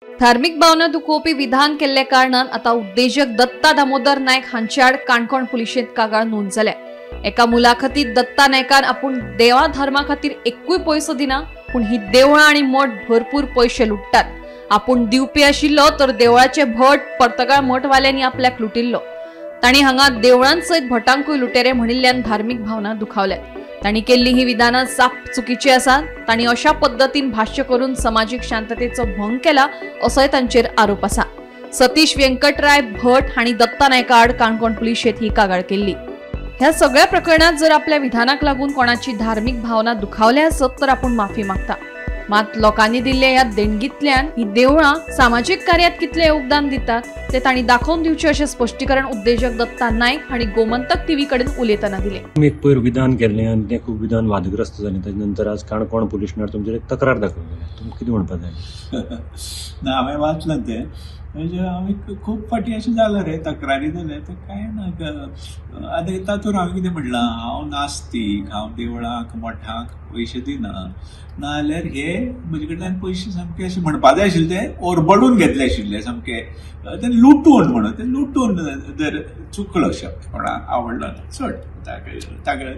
धार्मिक भावना दुखोवपी विधान केल्ल्या कारणान आता उद्देजक दत्ता दामोदर नायक हांचे आड काणकोण पुलिशेंत कागाळ नोंद जाल्या। एका मुलाखतीत दत्ता नायकान आपूण देवा धर्मा खातीर एकूय पयसो दिना, पूण ही देवळां आनी मठ भरपूर पयशे लुट्टात। आपूण दिवपी आशिल्लो तर देवळाचे भट पर्तगाळ मठवाल्यांनी आपल्याक लुटिल्लो। तांणी हांगा देवळांसयत भटांकूय लुटेरे म्हणिल्ल्यान धार्मिक भावना दुखावल्यात। तांणी केल्ली ही विधानां साप चुकीची आसात। तांणी अशा पद्दतीन भाष्य करून समाजीक शांततेचो भंग केला असोय तांचेर आरोप आसा। सतीश व्यंकटराय भट हांणी दत्ता नायका आड काणकोण पुलिशेंत ही कागाळ केल्ली। ह्या सगळ्या प्रकरणात जर आपल्या विधानाक लागून कोणाची धार्मिक भावना दुखावल्या आसत तर आपूण माफी मागता। मात लोकांनी दिल्ल्या ह्या देणगींतल्यान ही देवळां सामाजीक कार्यात कितले योगदान दितात ते तांणी दाखोवन दिवचें अशें स्पश्टीकरण उद्देजक दत्ता नायक हांणी गोमंतक टीव्ही कडेन उलयतना दिलें। तुमी एक पयर विधान केल्लें आनी तें खूब विधान वादग्रस्त जालें। ताजे नंतर आज काणकोण पुलिशेन तुमचेर एक तक्रार दाखल केल्या, तुमकां कितें म्हणपाक जाय? ना, हांवें वाचलां तें। म्हणजे हांवें खूब फावटी अशें जालां रे, तक्रारी जाल्या। तर कांय ना, आतां तातूंत हांवें कितें म्हणलां, हांव नास्तीक, हांव देवळाक मठाक पयशे दिना, नाजाल्यार हे म्हजे कडल्यान पयशे सामके अशें म्हणपा जाय आशिल्ले, ते ओरबडून घेतले आशिल्ले सामके, ते लुटून म्हणून, ते लुटून जर चुकलो शब्द कोणाक आवडलो ना, चड ताका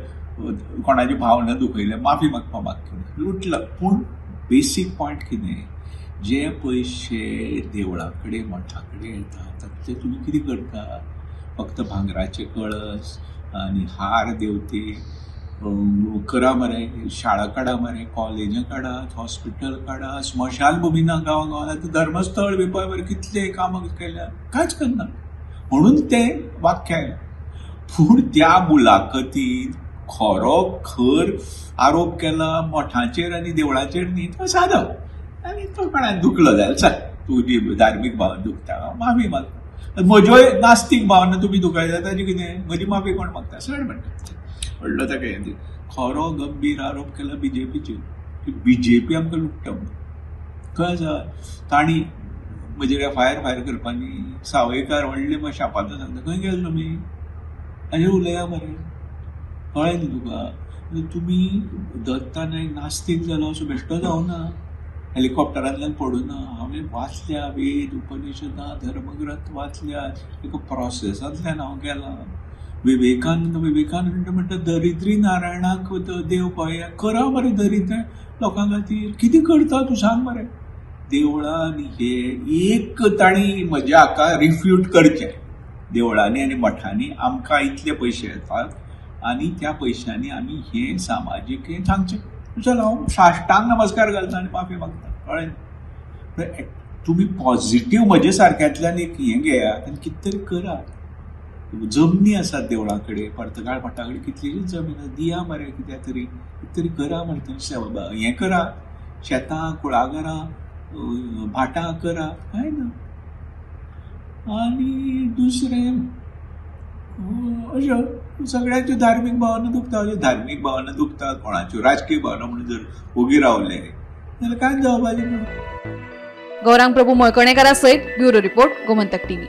कोणाची भावना दुखयल्या, माफी मागपा मागता, लुटलो। पूण बेसीक पॉयंट कितें, जे पयशे देवळा कडेन मठा कडेन येता तातूंतले तुमी कितें करता? फक्त भांगराचे कळस आनी हार देवते करा मरे, शाळा काडा मरे, कॉलेजां काडात, हॉस्पिटल काडात, स्मशान भूमी ना गांवा गांवांत, धर्मस्थळ बी पळय मरे कितले कामां केल्या, कांयच करना म्हणून ते वाक्य आयलें। पूण त्या मुलाखतीन खरो खर आरोप केला मठांचेर आनी देवळाचेर न्ही, तो सादो आनी तो कोणाक दुखलो जाल्यार चल तुजी धार्मीक भावना दुखता, माफी मागता। म्हज्योय नास्तीक भावना तुमी दुखयता ताजी कितें, म्हजी माफी कोण मागता? सर म्हणटा व्हडलो ताका हें खरो गंभीर आरोप केला बीजेपीचेर की बीजेपी आमकां लुट्टा म्हणून। खंय आसा तांणी म्हजेर एफआयआर फायल करपानी, सावयकार व्हडले शापांत सांगता, खंय गेले तुमी हाजेर उलया मरे, कळ्ळें न्ही तुका? तुमी दत्ता नायक नास्तीक जालो असो बेश्टो जावना, हेलिकॉप्टरांतल्यान पडूना। हांवें वाचल्या वेद उपनिषदां धर्मग्रंथ वाचल्या, एका प्रोसेसांतल्यान हांव गेलां। विवेकानंद विवेकानंद म्हणटा दरिद्री नारायणाक देव पळया, करा मरे दरिद्र लोकां खातीर कितें करता तूं सांग मरे। देवळांनी हे एक तांणी म्हज्या हाका रिफ्यूट करचें, देवळांनी आनी मठांनी आमकां इतले पयशे येतात आनी त्या पयशांनी आमी हें सामाजीक हें सांगचें। चल हांव साश्टांग नमस्कार घालता आनी माफी मागता, कळ्ळें? तुमी पॉझिटीव म्हजे सारक्यांतल्यान एक हें घेयात आनी कितें तरी करात। जमनी आसात देवळा कडेन, पर्तगाळ मठा कडेन कितलीशीच जमीन आसा, दिया मरे कित्याक तरी, कितें तरी करा मरे, थंय हें करा, शेतां कुळागरां भाटां करा, कांय ना। आनी दुसरें अश्यो सगळ्यांच्यो धार्मीक भावना दुखता, अश्यो धार्मीक भावना दुखता कोणाच्यो राजकीय भावना म्हणून जर ओगी रावले जाल्यार कांयच जावपाचें ना। गौरांग प्रभू मळकणेकारा सयत ब्युरो रिपोर्ट, गोमंतक टीव्ही।